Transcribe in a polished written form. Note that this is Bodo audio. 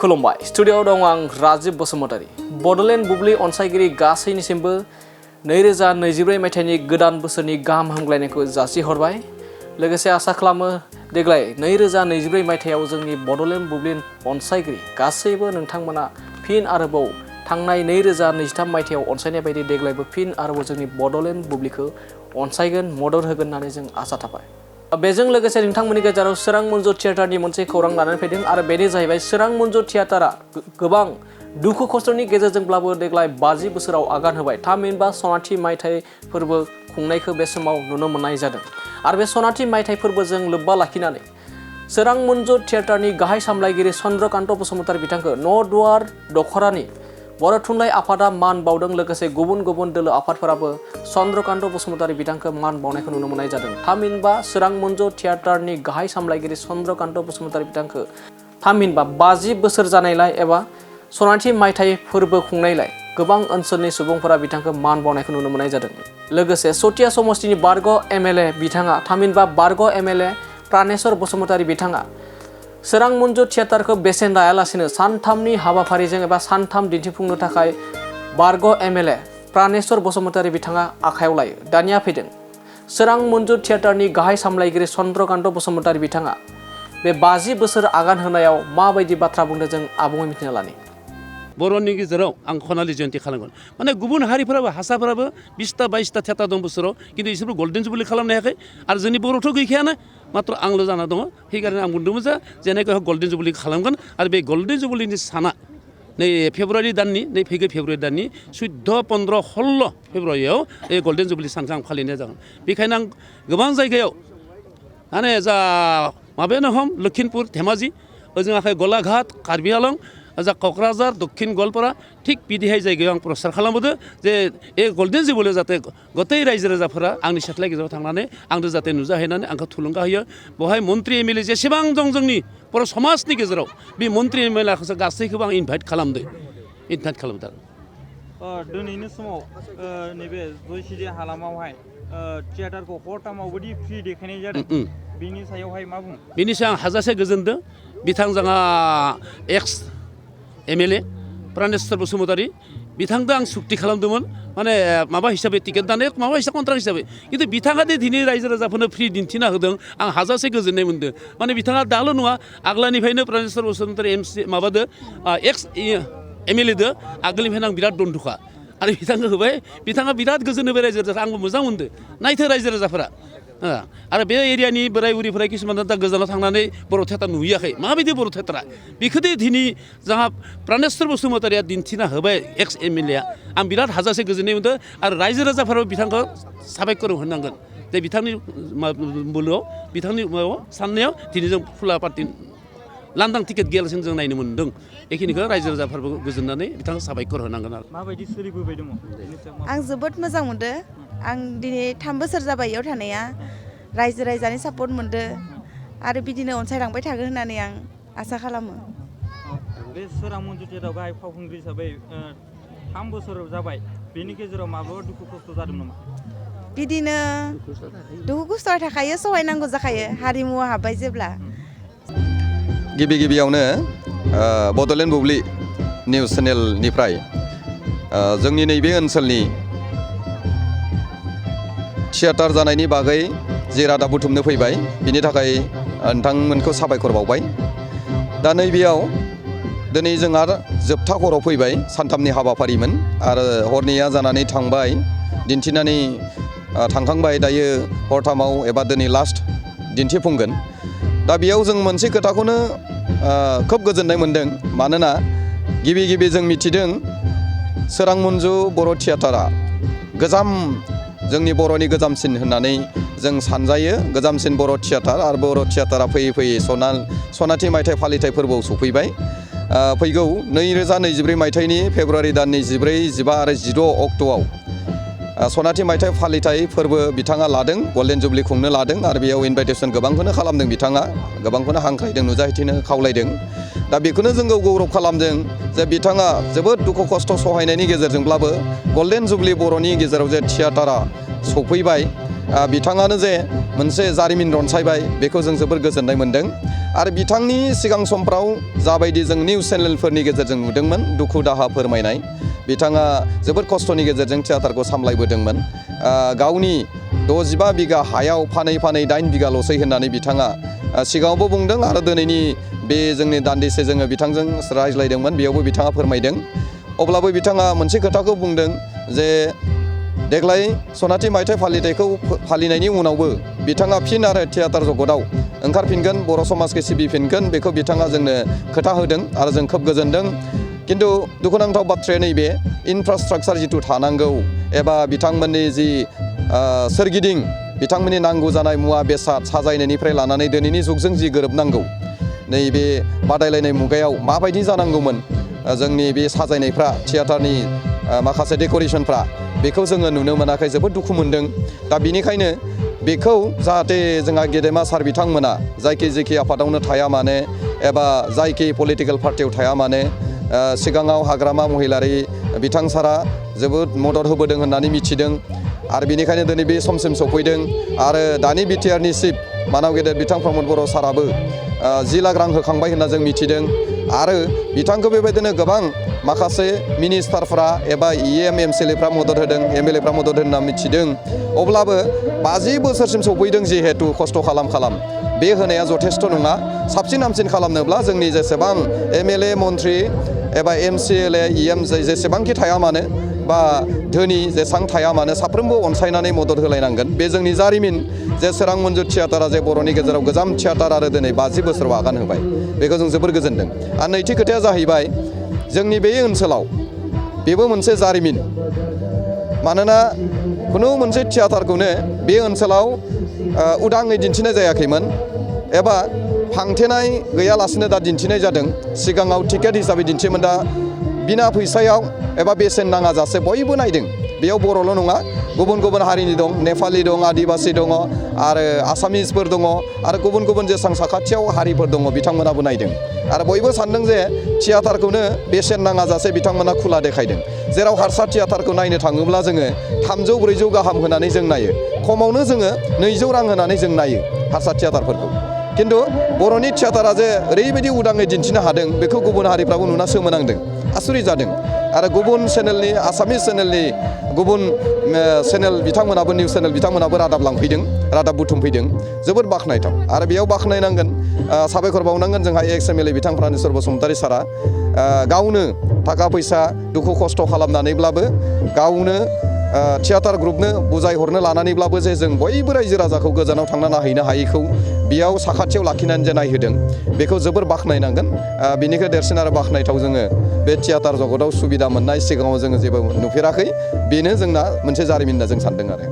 खुलुमबाय स्टुडियोआव दं आं राजिब बसुमतारी बडलेण्ड बुब्लि अनसायगिरि गासैनिसिमबो 2024 मायथाइनि गोदान बोसोरनि गाहाम हामग्लायनायखौ जासिहरबाय लोगोसे आसा खालामो देग्लाय 2024 मायथाइयाव जोंनि बडलेण्ड बुब्लि अनसायगिरि गासैबो नोंथांमोना फिन आरोबाव थांनाय 2023 मायथाइयाव अनसायनाय बायदि देग्लायबो फिन आरोबाव जोंनि बडलेण्ड बुब्लिखौ अनसायगोन मदद होगोन होननानै जों आसा थाबाय बेजों लोगोसे नोंथांमोननि गेजेराव सोरां मन्जु थियेटारनि मोनसे खौरां लानानै फैदों आरो बेनो जाहैबाय सोरां मन्जु थियेटारा गोबां दुखु खस्थनि गेजेरजोंब्लाबो देग्लाय 50 बोसोराव आगान होबाय थामहिनबा सनाथि मायथाइ फोरबो खुंनायखौ बे समाव नुनो मोननाय जादों आरो बे सनाथि मायथाइ फोरबोजों लोब्बा लाखिनानै सोरां मन्जु थियेटारनि गाहाय सामलायगिरि चन्द्रकान्त बसुमतारी बिथांखौ न' दुवार दखरानि बर' थुनलाइ आफादा मान बावदों लोगोसे गुबुन गुबुन दोलो आफादफोराबो चन्द्रकान्त बसुमतारी बिथांखौ मान बावनायखौ नुनो मोननाय जादों थामहिनबा सोरां मन्जु थियेटारनि गाहाय सामलायगिरि चन्द्रकान्त बसुमतारी बिथांखौ थामहिनबा 50 बोसोर जानायलाय एबा सनाथि मायथाइ फोरबो खुंनायलाय गोबां ओनसोलनि सुबुंफोरा बिथांखौ मान बावनायखौ नुनो मोननाय जादों लोगोसे सतिया समष्टिनि बारग एमएलए बिथाङा थामहिनबा बारग एमएलए प्राणेश्वर बसुमतारी बिथाङा सोरां मन्जु थियेटारखौ बेसेन लायालासिनो सानथामनि हाबाफारिजों एबा सानथाम दिन्थिफुंनो थाखाय बारग एमएलए प्राणेश्वर बसुमतारी बिथाङा आखायाव लायो दानिया फैदों सोरां मन्जु थियेटारनि गाहाय सामलायगिरि चन्द्रकान्त बसुमतारी बिथाङा बे 50 बोसोर आगान होनायाव माबायदि बाथ्रा बुंदों जों आबुङै मिथिना लानि बर'नि गेजेराव आं खनालि जयन्ती खालामगोन माने गुबुन हारिफोराबो हारसाफोराबो 20टा 22टा थियेटार दं बोसोराव किन्तु बिसोरबो गल्डेन जुबलि खालामनो हायाखै आरो जोंनि बर'थ' गैखायानो मात्र आंल' जाना दङ সেইকাৰণে आं बुंदोंमोन जे जेनेका गल्डेन जुबलि खालामगोन आरो बे गल्डेन जुबलिनि साना नै फेब्रुवारि दाननि नै फैगौ फेब्रुवारि दाननि 14 15 16 फेब्रुवारियाव बे गल्डेन जुबलि सानखौ आं फालिनाय जागोन बेखायनो आं गोबां जायगायाव माने जा माबायानो हम लखिमपुर धेमाजि ओजों आखाय गलाघाट कार्बि आलं जा क'क्राझार दक्षिण गवालपारा थिग बिदिहाय जायगायाव आं प्रसार खालामबोदों जे ए गल्डेन जुबलियाव जाहाथे गतै रायजो राजाफोरा आंनि सेथ्लाय गेजेराव थांनानै आंजों जाहाथे नुजाहैनानै आंखौ थुलुंगा होयो बेवहाय मन्त्रि एमएलए जेसेबां दं जोंनि बर' समाजनि गेजेराव बे मन्त्रि एमएलएखौसो गासैखौबो आं इनभाइट खालामदों दिनैनि समाव नैबे जयसिरि हालामावहाय थियेटारखौ हरथामावबोदि फ्रि देखायनाय जादों बिनि सायावहाय मा बुङो बिनि सायाव आं हाजासे गोजोनदों बिथांजोंहा एक्स एमएलए प्राणेश्वर बसुमतारी बिथांजों आं सुक्ति खालामदोंमोन माने माबा हिसाबै टिकेट दानाय माबा हिसाबै कन्ट्राक्ट हिसाबै किन्तु बिथाङा दि दिनै रायजो राजाफोरनो फ्रि दिन्थिना होदों आं हाजासे गोजोननाय मोनदों माने बिथाङा दाल' नङा आग्लानिफ्रायनो प्राणेश्वर बसुमतारी एमसि माबादो एक्स एमएलएदो आगोलनिफ्रायनो आं बिराद दन्दुखा आरो बिथांखौ होबाय बिथाङा बिराद गोजोन होबाय रायजो राजा आंबो मोजां मोनदों नायथो रायजो राजाफोरा आरो बे एरियानि बोराय बुरिफोरा किसुमान दा गोजानाव थांनानै बर' थियेटार नुहैयाखै माबायदि बर' थियेटारा बेखौदि दिनै जोंहा प्राणेश्वर बसुमतारीया दिन्थिना होबाय एक्स एमएलएआ आं बिराद हाजासे गोजोननाय मोनदों आरो रायजो राजाफोराबो बिथांखौ साबायखर होनांगोन जे बिथांनि बोलोआव बिथांनि माबायाव साननायाव दिनै जों खुला पार्टि लांदां टिकेट गैयालासिनो जों नायनो मोन्दों बेखिनिखौ रायजो राजाफोरबो गोजोननानै बिथांखौ साबायखर होनांगोन आरो माबायदि सोलिबोबाय दङ आं जोबोद मोजां मोनदों आं दिनै 3 बोसोर जाबाय इयाव थानाया रायजो राजानि सापर्ट मोनदों आरो बिदिनो अनसायलांबाय थागोन होननानै आं आसा खालामो बे सोरां मन्जु थियेटाराव गाहाय फावखुंग्रि हिसाबै 3 बोसोर जाबाय बेनि गेजेराव माब्लाबा दुखु खस्थ' जादों नामा बिदिनो दुखु खस्थ'आ थाखायो सहायनांगौ जाखायो हारिमुआ हाबबाय जेब्ला गिबियावनो बडलेण्ड बुब्लि निउस चेनेलनिफ्राय जोंनि नैबे ओनसोलनि थियेटार जानायनि बागै जे रादाब बुथुमनो फैबाय बिनि थाखाय नोंथांमोनखौ साबायखर बावबाय दा नैबेयाव दिनै जोंहा जोबथा हराव फैबाय सानथामनि हाबाफारिमोन आरो हरनिया जानानै थांबाय दिन्थिनानै थांखांबाय दायो हरथामाव एबा दिनै लास्ट दिन्थिफुंगोन दा बेयाव जों मोनसे खोथाखौनो खोब गोजोननाय मोनदों मानोना गिबि जों मिथिदों सोरां मन्जु बर' थियेटारा गोजाम जोंनि बर'नि गोजामसिन होननानै जों सानजायो गोजामसिन बर' थियेटार आरो बर' थियेटारा फैयै सनाथि मायथाइ फालिथाय फोरबोआव सफैबाय फैगौ 2024 मायथाइनि फेब्रुवारि दाननि 14, 15 आरो 16 अक्ट'आव सनाथि मायथाइ फालिथाय फोरबो बिथाङा लादों गल्डेन जुबलि खुंनो लादों आरो बेयाव इनभाइटेसन गोबांखौनो खालामदों बिथाङा गोबांखौनो हांख्रायदों नुजाहैथिनो खावलायदों दा बेखौनो जों गौरब खालामदों जे बिथाङा जोबोद दुखु खस्थ' सहायनायनि गेजेरजोंब्लाबो गल्डेन जुबलि बर'नि गेजेराव जे थियेटारा सफैबाय बिथाङानो जे मोनसे जारिमिन रनसायबाय बेखौ जों जोबोर गोजोननाय मोन्दों आरो बिथांनि सिगां समफ्राव जाबायदि जों निउस चेनेलफोरनि गेजेरजों नुदोंमोन दुखु दाहा फोरमायनाय बिथाङा जोबोद खस्थ'नि गेजेरजों थियाटारखौ सामलायबोदोंमोन गावनि 65 बिगा हायाव फानै 8 बिगाल'सै होननानै बिथाङा सिगाङावबो बुंदों आरो दिनैनि बे जोंनि दान्दिसे जोङो बिथांजों रायज्लायदोंमोन बेयावबो बिथाङा फोरमायदों अब्लाबो बिथाङा मोनसे खोथाखौ बुंदों जे देग्लाय सनाथि मायथाइ फालिथायखौ फालिनायनि उनावबो बिथाङा फिन आरो थियाटार जगतआव ओंखारफिनगोन बर' समाजखौ सिबिफिनगोन बेखौ बिथाङा जोंनो खोथा होदों आरो जों खोब गोजोनदों किन्तु दुखुनांथाव बाथ्राया नैबे इनफ्रास्ट्राक्चार जिथु थानांगौ एबा बिथांमोननि जि सोरगिदिं बिथांमोननि नांगौ जानाय मुवा बेसाद साजायनायनिफ्राय लानानै दिनैनि जुगजों जि गोरोबनांगौ नैबे बादायलायनाय मुगायाव माबायदि जानांगौमोन जोंनि बे साजायनायफ्रा थियाटारनि माखासे डेक'रेसनफ्रा बेखौ जोङो नुनो मोनाखै जोबोद दुखु मोनदों दा बिनिखायनो बेखौ जाहाथे जोंहा गेदेमा सार बिथांमोना जायखि आफादावनो थाया मानो एबा जायखि पलिटिकेल पार्टियाव थाया मानो सिगाङाव हाग्रामा महिलारि बिथां सारा जोबोद मदद होबोदों होननानै मिथिदों आरो बिनिखायनो दिनै बे समसिम सफैदों आरो दानि बिटिआरनि चिफ मानाव गेदेर बिथां प्रमद बर' साराबो 10 लाख रां होखांबाय होनना जों मिथिदों आरो बिथांखौ बेबायदिनो गोबां माखासे मिनिस्टारफ्रा एबा एमएलएफ्रा मदद होदों एमएलएफ्रा मदद होदों होनना मिथिदों अब्लाबो 50 बोसोरसिम सफैदों जिहेतु खस्थ' खालाम बे होनाया जथेस्थ' नङा साबसिन हामसिन खालामनोब्ला जोंनि जेसेबां एमएलए मन्त्रि एबा एमसिएलए जेसेबांखि थाया मानो बा धोनि जेसां थाया मानो साफ्रोमबो अनसायनानै मदद होलायनांगोन बे जोंनि जारिमिन जे सोरां मन्जुर थियाटारा जे बर'नि गेजेराव गोजाम थियाटार आरो दिनै 50 बोसोराव आगान होबाय बेखौ जों जोबोर गोजोनदों आरो नैथि खोथाया जाहैबाय जोंनि बे ओनसोलाव बेबो मोनसे जारिमिन मानोना खुनु मोनसे थियाटारखौनो बे ओनसोलाव उदाङै दिन्थिनाय जायाखैमोन एबा फांथेनाय गैयालासिनो दा दिन्थिनाय जादों सिगाङाव टिकेट हिसाबै दिन्थियोमोन दा बिना फैसायाव एबा बेसेन नाङा जासे बयबो नायदों बेयाव बर'ल' नङा गुबुन हारिनि दं नेपालि दं आदिबासि दङ आरो आसामिसफोर दङ आरो गुबुन जेसां साखाथियाव हारिफोर दङ बिथांमोनाबो नायदों आरो बयबो सानदों जे थियाटारखौनो बेसेन नाङा जासे बिथांमोना खुला देखायदों जेराव हारसा थियाटारखौ नायनो थाङोब्ला जोङो 300-400 गाहाम होनानै जों नायो खमावनो जोङो 200 रां होनानै जों नायो हारसा थियाटारफोरखौ किन्तु बर'नि थियाटारा जे ओरैबायदि उदाङै दिन्थिनो हादों बेखौ गुबुन हारिफ्राबो नुना सोमोनांदों आसुरित जादों आरो गुबुन चेनेलनि आसामिस चेनेलनि गुबुन चेनेल बिथांमोनाबो निउस चेनेल बिथांमोनाबो रादाब लांफैदों रादाब बुथुमफैदों जोबोद बाख्नायथाव आरो बेयाव बाख्नायनांगोन साबायखर बावनांगोन जोंहा एक्स-एम-एल-ए बिथां प्रानेश्वर बसुमतारी सारा गावनो थाखा फैसा दुखु खस्थ' खालामनानैब्लाबो गावनो थियाटार ग्रुपनो बुजायहरनो लानानैब्लाबो जे जों बयबो रायजो राजाखौ गोजानाव थांना नायहैनो हायैखौ बेयाव साखाथियाव लाखिनानै जे नायहोदों बेखौ जोबोर बाख्नायनांगोन बिनिख्रुइ देरसिन आरो बाख्नायथाव जोङो बे थियाटार जगतआव सुबिदा मोननाय सिगाङाव जोङो जेबो नुफेराखै बेनो जोंना मोनसे जारिमिन होनना जों सानदों आरो